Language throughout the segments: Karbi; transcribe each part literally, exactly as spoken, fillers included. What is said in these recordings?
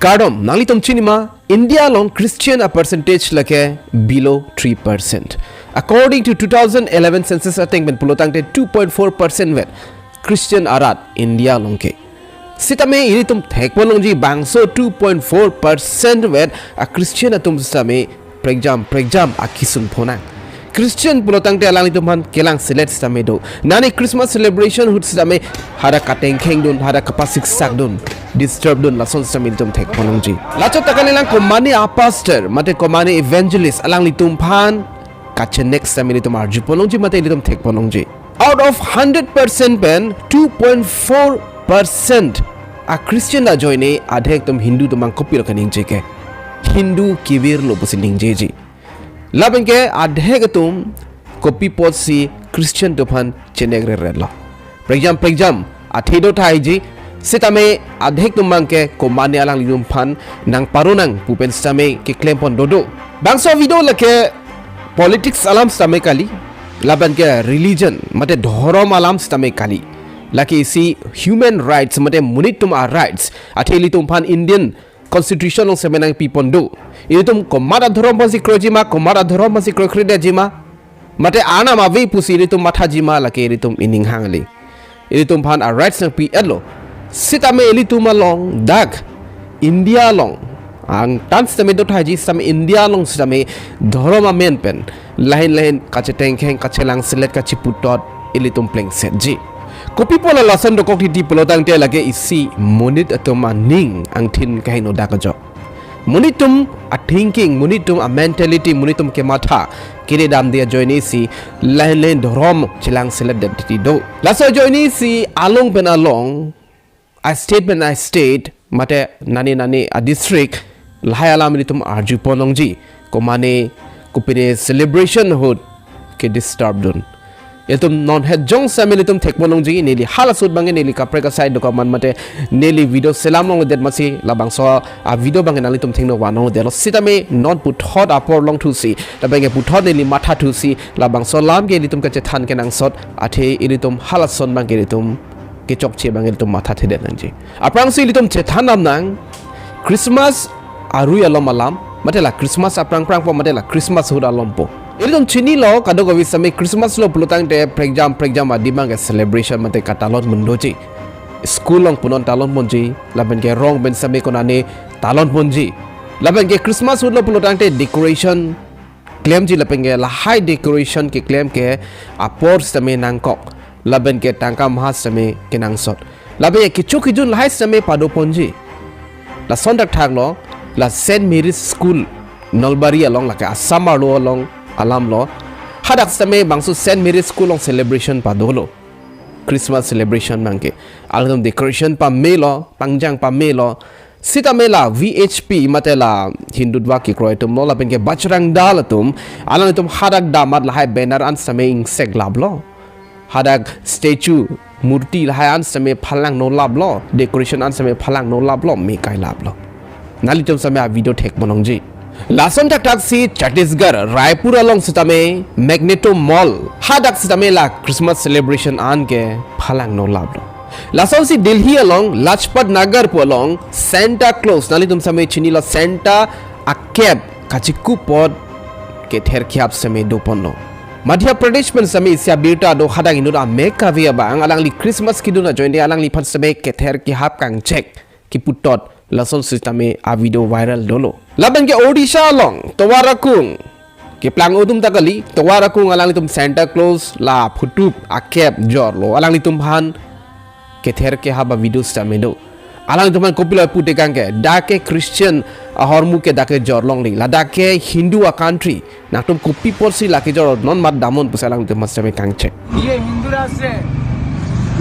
Kardom, nanglitum chinima, India along Christian a percentage lake below three percent. According to two thousand eleven census ateng pen pulotangte two point four percent vet Christian arat India along ke. Sitame ilitum thekponlongji bangso two point four percent vet a Christian atum sitame prekjam prekjam akisun phonang. Christian pulotangte alanglitum aphan kelang selet sitame do. Nani Christmas celebration ahut sitame hadak katengkheng dun, hadak kapasiksak dun, disturb dun, lason sitame ilitum thekponlongji. Lachot ta kalilang komane a pastor, mate komane evangelist, alanglitum aphan kachenek sitame ilitum arjuponlongji, mate ilitum thekponlongji. Out of hundred percent pen two point four percent a Christian ajoine adhek atum Hindu atum abang kopilo kaningje ke. Hindu kevir lo pusi ningjeji. Lapen ke adhek atum kopi apotsi Christian atum aphan chenek reret lo. Prekjam prekjam athe do thaiji, sitame adhek atum abang ke komane alanglitum aphan nangparunang pu pen sitame keklempon dodo. Bangso video lake politics alam sitame kali, lapen ke religion mate dhorom alam sitame kali. Lake isi human rights mate monit atum a rights, athe ilitum aphan Indian Constitution along sitame nangpipon do. Ilitum komat adhorom aphansi kroijima, komat adhorom aphansi kroikredetjima, mate anam ave pusi ilitum mathajima, lake ilitum ining hangli. Ilitum aphan a rights nangpi-etlo. Sitame ilitum along dak India along angtan sitame do thaiji, sitame India along sitame dhorom amen pen lahin lahin kachetengkheng, kachelang selet, kacheputot ilitum plengsetji. Kopi pulo lason dokok titi pulotangte lake isi monit atum aning angthin kaheno dak ajok. Monit atum a thinking, monit atum a mentality, monit atum kematha kededamde ajoinesi lahin lahin dhorom chelang selet det titi do. Laso ajoinesi along pen along, a state pen a state, mate nani nani a district, lahai alam ilitum arjuponlongji. Komane kopine celebration ahut ke disturb dun. Ilitum non het jong sitame ilitum thekponlongji, neli hala ahut abang neli kaprek asai dokok man mate neli video selam longledet masi labangso a video abang nanglitum thengno vanlongledetlo. Sitame non puthot apor longthusi, labang ke puthot neli mathathusi, labangso alam ke ilitum kachethan kenangsot, athe ilitum halason abang ke ilitum kechokche abang ilitum mathathedet nangji. Aphrangsi ilitum chethan damnang, Christmas arui alom alam, mate la Christmas aphrang phrangpo, mate la Christmas ahut alompo. Ilitum chinilo, kadokave sitame Christmas lo pulotangte prekjam prekjam adim abang ke celebration mate katalon mun doji. School along punon talonponji, lapen ke rong pen sitame konane talonponji. Lapen ke Christmas ahut lo pulotangte decoration klemji, lapen ke lahai decoration keklem ke apor sitame nangkok, lapen ke tangka maha sitame kenangsot, lapen ke kecho kejun lahai sitame padoponji. Lason thakthak lo, la Saint Mary's School Nalbari along, lake Assam arlo along alam lo. Hadak sitame bangso Saint Mary's School along celebration padolo, Christmas celebration abang ke. Alangtum decoration pamelo, pangjang pamelo. Sitame la V H P mate la Hindutva kekroi atum lo, lapen ke Bajrang Dal atum, alanglitum hadak damat lahai banner an sitame ingseklaplo. Hadak statue, murti lahai an sitame phalangnolaplo, decoration an sitame phalangnolaplo, mekailaplo. Nanglitum sitame a video thekponlongji. Lason thakthaksi Chhattisgarh, Raipur along sitame Magneto Mall, hadak sitame la Christmas celebration an ke phalangnolaplo. Lasonsi Delhi along Lajpat Nagar pu along Santa Claus, nanglitum sitame chinilo, Santa akep kachekup apot kether kehap sitame doponlo. Madhya Pradesh pen sitame isi abirta do, hadak inut amek kave abang alangli Christmas kedun ajoine alangliphan sitame kether kehap kangchek, keputot, lason sitame a video viral dolo. Lapen ke Odisha along tovar akung keplang atum ta kali, tovar akung alanglitum Santa Claus la phutup akep jorlo, alanglitum aphan kether kehap a video sitame do. Alanglitum aphan kopilo putekang ke, dak ke Christian ahormu ke dak ke jorlongle, ladak ke Hindu a country, nangtum kopi apotsi lake jor, non mat damnon pusi alanglitum aphan sitame kangchek. ये हिंदू राष्ट्र है,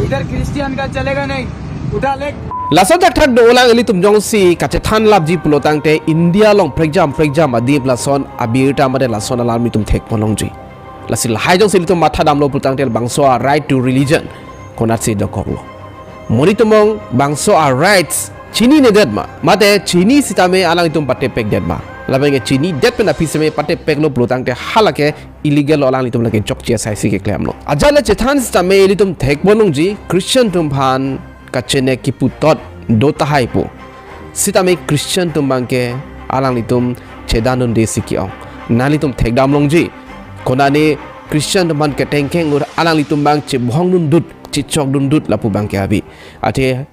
इधर क्रिश्चियन का चलेगा नहीं, उठा ले। Lason thakthak dolang, ilitum jongsi kachethanlapji pulotangte India along prekjam prekjam adim lason abirta mate lason alam ilitum thekponlongji. Lasi lahai jongsi ilitum mathadamlo pulotangte bangso a right to religion konatsi dokoklo. Monit atum abang bangso a rights chininedet ma, mate chini sitame alanglitum patepekdet ma. Lapen ke chinidet pen aphi sitame patepeklo pulotangte halake illegal lo, alanglitum lake chokche asaisi keklemlo. Ajat le chethan sitame ilitum thekponlongji, Christian atum aphan kachenek keputot do tahaipo. Sitame Christian atum abangke alanglitum chedan dunde si ke-ong. Nanglitum thekdam longji. Konane Christian atum aphan ketengkeng ahut alanglitum abang chebohong dundut, chechok dundut lapu abangke ave. Athe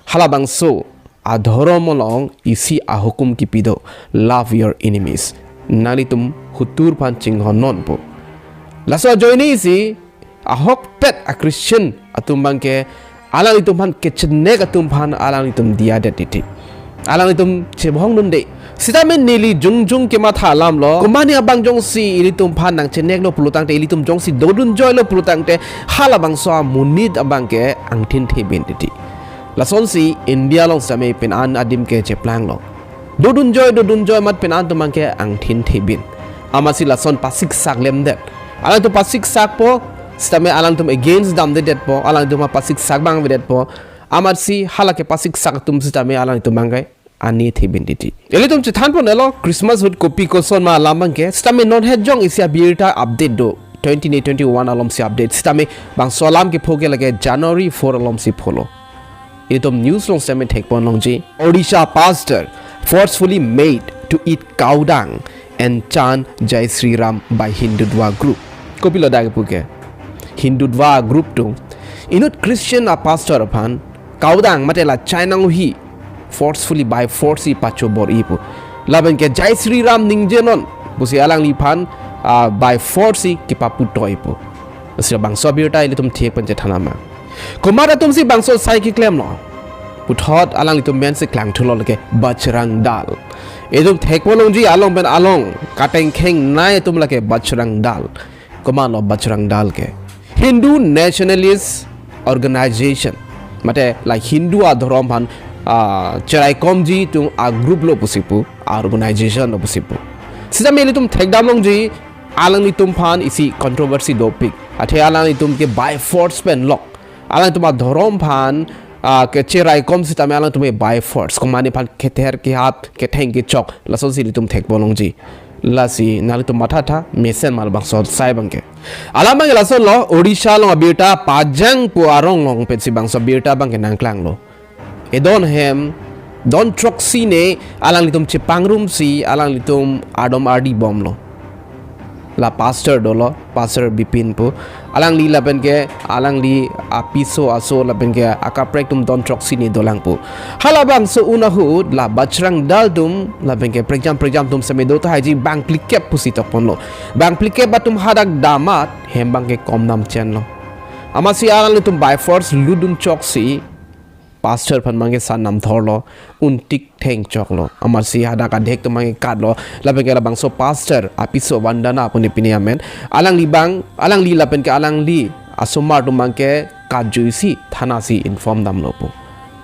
halabangso adhorom along isi ahukum kipi do, "Love your enemies." Nanglitum hutur aphan chinghon non pu. Laso ajoine isi ahokpet a-Christian atum abangke alanglitum aphan kechenek atum aphan alanglitum diyadet titi. Alanglitum chebohong dunde. Sitame neli jongjong kematha alam lo. Komane abang jongsi ilitum aphan nangcheneklo pulotangte, ilitum jongsi dodunjoilo pulotangte, halabangso amonit abangke angthin thebin titi. Lasonsi India along sitame pen-an adim ke cheplanglo. Dodunjoi, dodunjoi amat pen-an atum abangke angthin thebin. Amatsi lason pasiksak lemdet. Alangtum pasiksakpo, sitame alangtum against damdedetpo, alangtum pasiksak abang avedetpo. Amatsi hala kepasiksak atum sitame alangtum abangke ani thebin titi. Ilitum chethanpon elo, Christmas ahut kopi koson ma alam abangke, sitame non het jong isi abirta update do. Twenty-nine, twenty-one alomsi update. Sitame bangso alam kepho ke lake January four alomsi pholo. Ilitum news along sitame thekpon longji. Odisha pastor forcefully made to eat cow dung and chant Jai Shri Ram by Hindutva group. Kopilo dak kepu ke? Hindutva group atum inut Christian a-pastor aphan cow dung mate la chainong hi forcefully by force si pachobor-i pu. Lapen ke Jai Shri Ram ningje non pusi alangliphan, ah, by force si kepaputoi pu. Lasi bangso abirta ilitum thek pen chethan ma. Komat atumsi bangso asai keklemlo? Puthot alanglitum amen si klangthulo lake Bajrang Dal. Itum thekpon longji along pen along katengkeng nai atum lake Bajrang Dal. Komatlo Bajrang Dal ke? Hindu Nationalist Organization. Mate la Hindu adhorom aphan, ah, cheraikomji atum a-group lo pusi pu, a-organization lo pusi pu. Sitame ilitum thekdam longji, alanglitum aphan isi controversy dopik. Athe alanglitum ke by force pen lok. Alangtum adhorom aphan, ah, kecheraikom sitame alangtum ke by force. Komane aphan kether kehap, ketheng kechok. Lasonsi ilitum thekpon longji. Lasi nanglitum mathatha, mesen ma labangso asai abangke. Alam abangke lasonlo, Odisha along abirta Pajang pu arong along pensi bangso abirta abangke nangklanglo. Edon hem, don throksi ne alanglitum chepangrumsi alanglitum ardom ardi bomlo. La pastor dolo, Pastor Bipin pu. Alangli lapen ke alangli apiso aso lapen ke akaprek atum don throksi ne dolang pu. Halabangso un ahut la Bajrang Dal atum lapen ke prekjam prekjam atum sitame do tahai ji, bang phlikep pusi tokponlo. Bang phlikep atum hadak dam amat hem abangke kom dam chenlo. Amatsi alanglitum by force lutdun choksi pastor aphan abangke san namthorlo, untik theng choklo. Amatsi hadak adhek atum abangke katlo, lapen ke labangso pastor apiso Vandana pu ne pini amen. Alangli abang, alangli lapen ke alangli asomar atum abangke katjuisi thana si inform damlo pu.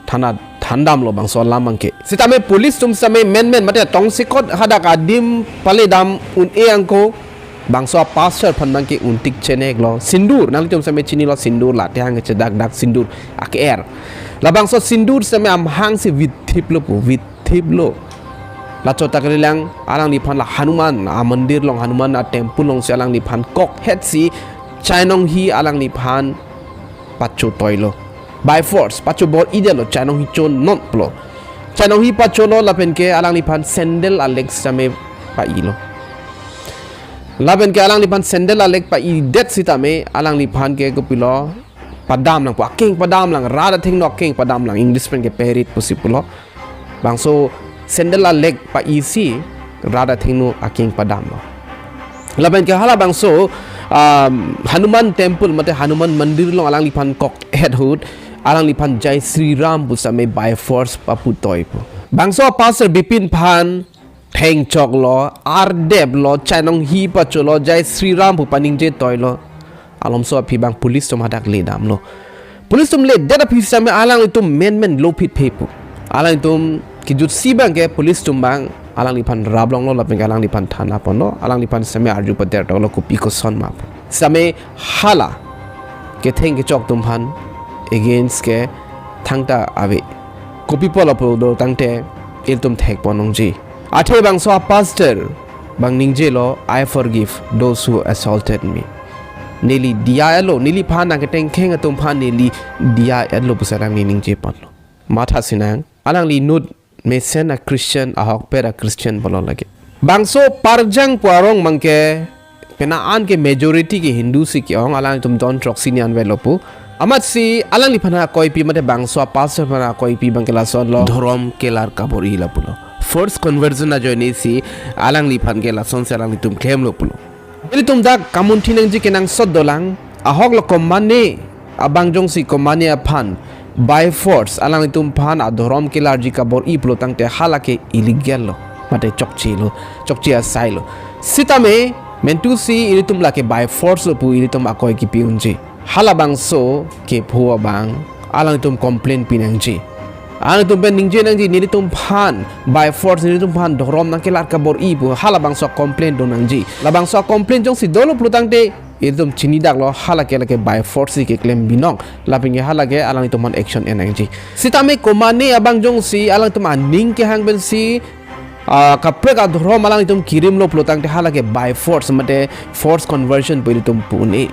Thana thandamlo bangso alam abangke. Sitame police atum sitame menmen mate tongsekot hadak adim pale dam un-e angko bangso a-pastor aphan abangke untik cheneklo. Sindur, nanglitum sitame chinilo sindur, la tehang kechedakdak sindur ake-er. Labangso sindur sitame amahang si vithiplo pu, vithiplo. Lachot ta kalilang, alangliphan la Hanuman amandir along, Hanuman atemple alongsi alangliphan kokhetsi chainong hi alangliphan pachotoilo. By force pachobor-idetlo, chainong hi cho non pulo. Chainong hi pacholo lapen ke alangliphan sandal alek sitame pa-ilo. Lapen ke alangliphan sandal alek pa-idet sitame alangliphan ke kopilo, padamlang pu, akeng padamlang, rat athengno akeng padamlang, English pen ke parade pusi pulo. Bangso sandal alek pa-isi rat athengno akeng padamlo. Lapen ke halabangso, um, Hanuman temple mate Hanuman mandir along alangliphan kokhet ahut alangliphan Jai Shri Ram pu sitame by force paputoi pu. Bangso Pastor Bipin aphan theng choklo, ardeplo, chainong hi pacholo, Jai Shri Ram pu paningje toilo. Alomso aphi abang police atum hadak le damlo. Police atum ledet aphi sitame alanglitum menmen lophit phe pu. Alanglitum kejutsi abangke police atum abang alangliphan raplonglo lapen ke alangliphan thana ponlo, alangliphan sitame arju pader toklo kopi koson ma pu. Sitame hala ketheng kechok atum aphan against ke thangta ave. Kopi pulo pulo tangte ilitum thekpon longji. Athe bangso a-pastor abang ningjelo, "I forgive those who assaulted me." Neli diya-etlo, neliphan nangketengkeng atum aphan neli diya-etlo pusi alangli ningje ponlo. Matha sinang, alangli inut mesen a-Christian, ahokpet a-Christian pulo lake. Bangso Parjang pu arong abangke, penang an ke majority ke Hindu si ke-ong, alangtum don throksi ni anvet lo pu. Amatsi alangliphan akoipi mate bangso a-pastor aphan akoipi abangke lasonlo, dhorom kelar kabor-i lapulo. Forced conversion ajoine si alangliphan ke lasonsi alanglitum klemlo pulo. Ilitum dak kamunthi nangji kenangsot dolang, ahok lo komane abang jongsi komane aphan by force alanglitum aphan adhorom kelarji kabor-i pulo tangte halake illegal lo, mate chokche lo, chokche asai lo. Sitame mentu si ilitum lake by force lo pu ilitum akoi kipi unji. Halabangso kepho abang alanglitum complain pi nangji. Alanglitum pen ningje nangji, nelitum aphan by force, nelitum aphan dhorom nangkelar kabor-i pu halabangso complain do nangji. Labangso complain jongsi dolo pulo tangte ilitum chinidak lo, halake lake by force si keklem binong. Lapen ke halake alanglitum aphan action en nangji. Sitame komane abang jongsi alanglitum aning kehang pensi, ah, kaprek adhorom alanglitum kirim lo pulo tangte halake by force mate forced conversion pu ilitum pu un-e.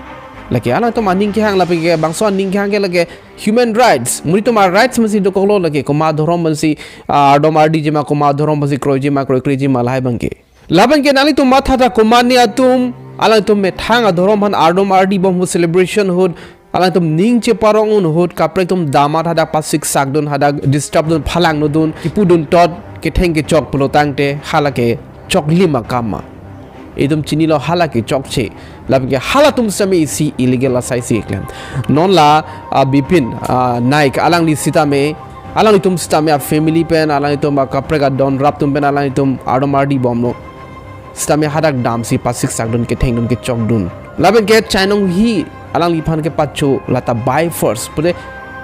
Lake alanglitum aning kehang, lapen ke bangso aning kehang ke lake human rights, monit atum a-rights pensi dokok lo lake, komat adhorom pensi, ah, ardom ardi jima, komat adhorom pensi kroiji ma, kroikre jima, lahai abangke. Lapen ke nanglitum matha tha, komane atum alanglitum methang adhorom aphan ardom ardi bom ahut, celebration ahut, alanglitum ning cheparong un ahut, kaprek atum dam amat hadak pasik sak dun, hadak disturb dun, phalang no dun, kipu dun tot, ketheng kechok pulo tangte halake choklim akam ma? Itum chinilo halake chokche. Lapen ke halatum sitame isi illegal asai si keklem. Non la, ah, Bipin, ah, Naik, alangli sitame, alanglitum sitame a-family pen, alanglitum akaprek adon rap atum pen alanglitum ardom ardi bomlo. Sitame hadak damsi pasik sak dun, ketheng dun, kechok dun. Lapen ke chainong hi alangliphan kepacho, lata by force pute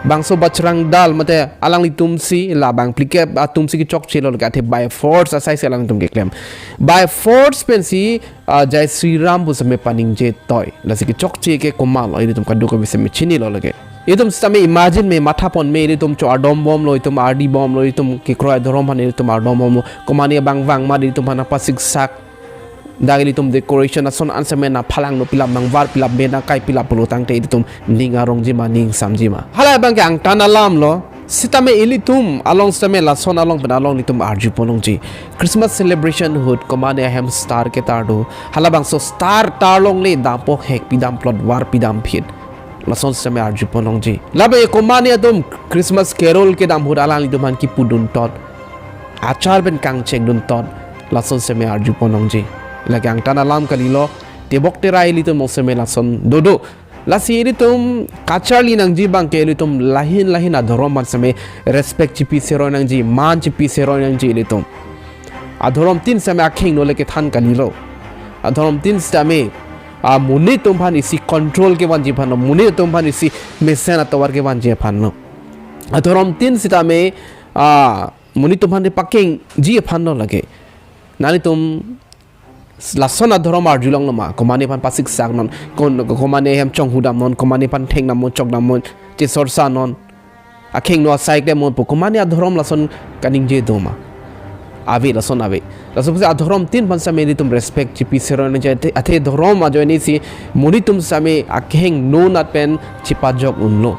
bangso Bajrang Dal mate alanglitum si, labang phlikep atum si kechokche lo lake, athe by force asai si alanglitum keklem. By force pensi, ah, Jai Shri Ram pu sitame paningje toi. Lasi kechokche ke komat lo, ilitum kadokave sitame chinilo lake. Itum sitame imagine me, matha pon me, ilitum cho ardom bomlo, itum ardi bomlo, itum kekroi adhorom aphan ilitum ardom bomlo, komane abang vang amat ilitum aphan pasik sak, dak ilitum decoration ason an sitame nangphalang no pilap, nangvar pilap, me nangkai pilap pulo tangte ilitum ning arongji ma, ning samji ma? Halabangke angtan alam lo. Sitame ilitum along sitame, lason along pen along ilitum arju pon longji. Christmas celebration ahut komane ahem star ketar do, halabangso star tar longle dampo hek pidam, plot var pidam phit. Lason sitame arju pon longji. Lapen komane atum Christmas carol kedam ahut alanglitum aphan kipu dun tot, achar pen kangchek dun tot, lason sitame arju pon longji. Lake angtan alam kalilo, tebok terai ilitum along sitame lason dodo. Lasi ilitum kacharli nangji abangke ilitum lahin lahin adhorom aphan sitame respect chipi seroi nangji, man chipi seroi nangji ilitum. Adhorom tin sitame akheng no le kethan kalilo. Adhorom tin sitame, ah, monit atum aphan isi control kevanji aphan lo, monit atum aphan isi mesen atovar kevanji aphan lo. Adhorom tin sitame, ah, monit atum aphan pakengji aphan lo lake. Nanglitum lason adhorom arjulong lo ma? Komane aphan pasik sak non, kon, komane ahem chonghu dam non, komane aphan theng dam non, chok dam non, chesorsa non, akheng no asai klem non pu komane adhorom lason kaningje do ma? Ave, lason ave. Laso pusi adhorom tin aphan sitame ilitum respect chipi seroi nangji, athe, athe dhorom ajoine si monit atum sitame akheng no anat pen chepajok unlo.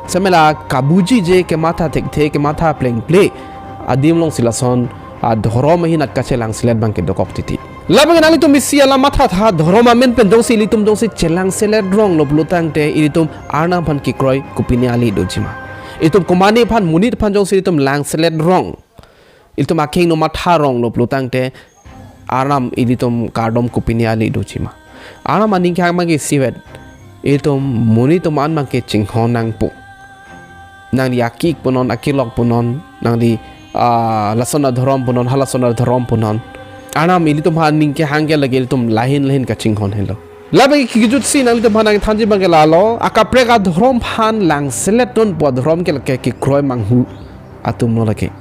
Sitame la kabujije, kematha thekthe, kematha plengple adim along si lason adhorom ahin anat kachelangselet abangke dokok titi. Lapen nanglitum isi alam matha tha, dhorom amen pen jongsi ilitum jongsi chelangselet rong lo pulo tangte ilitum Arnam aphan kekroi kopine ale doji ma? Ilitum komane aphan, monit aphan jongsi ilitum langselet rong, ilitum akheng no matha rong lo pulo tangte Arnam ilitum kardom kopine ale doji ma? Arnam aning kehang abangke isivet, ilitum monit atum an abangke chinghon nangpo. Nangli akik punon, akilok punon, nangli, ah, lason adhorom punon, halason adhorom punon. Arnam ilitum aphan aning kehang ke lake ilitum lahin lahin kachinghon henlo. Lapen ke kejut si nanglitum aphan nangthanji abangke lalo, akaprek adhorom aphan langselet non pu adhorom ke lake kekroi manghu atum lo lake.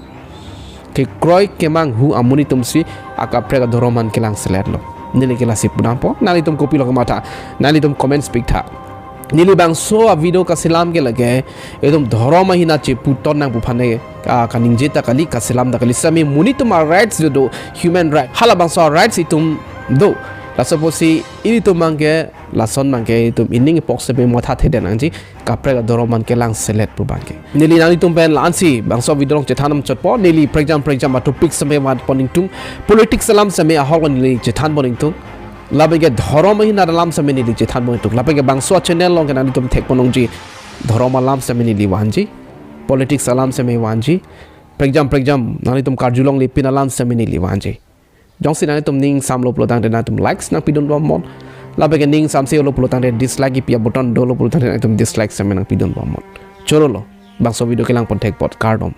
Kekroi kemanghu amonit atum si akaprek adhorom aphan kelangselet lo. Neli ke lasi pu dampo, nanglitum kopilo kematha, nanglitum comments pik tha. Neli bangso a-video kaselam ke lake, itum dhorom ahin anat chepu ton nang pu aphan ne, ah, kaningje ta kali, kaselam ta kali. Sitame monit atum a-rights do, do, human right. Halabangso a-rights itum do. Laso apotsi ilitum abangke, lason abangke ilitum ining ipok seme matha thede nangji, kaprek adhorom abangke langselet pu abangke. Neli nanglitum pen la-ansi bangso video along chethan damchotpo, neli prekjam prekjam atopic seme vatpon ingtung, politics alam seme ahok neli chethanpon ingtung. Labangke dhorom ahin alam seme neli chethanpon ingtung. Labangke bangso channel along ke nanglitum thekpon ongji, dhorom alam seme neli vanji, politics alam seme vanji, prekjam prekjam nanglitum karjulongle pin alam seme neli vanji. Jongsi nanglitum ning samlo pulotangte nanglitum likes nangpidunbom non. Labangke ning samse-olo pulotangte dislike kipi abutton dolo pulotangte nanglitum dislike seme nangpidunbom non. Chorolo, bangso video kelangpon thekpot, kardom.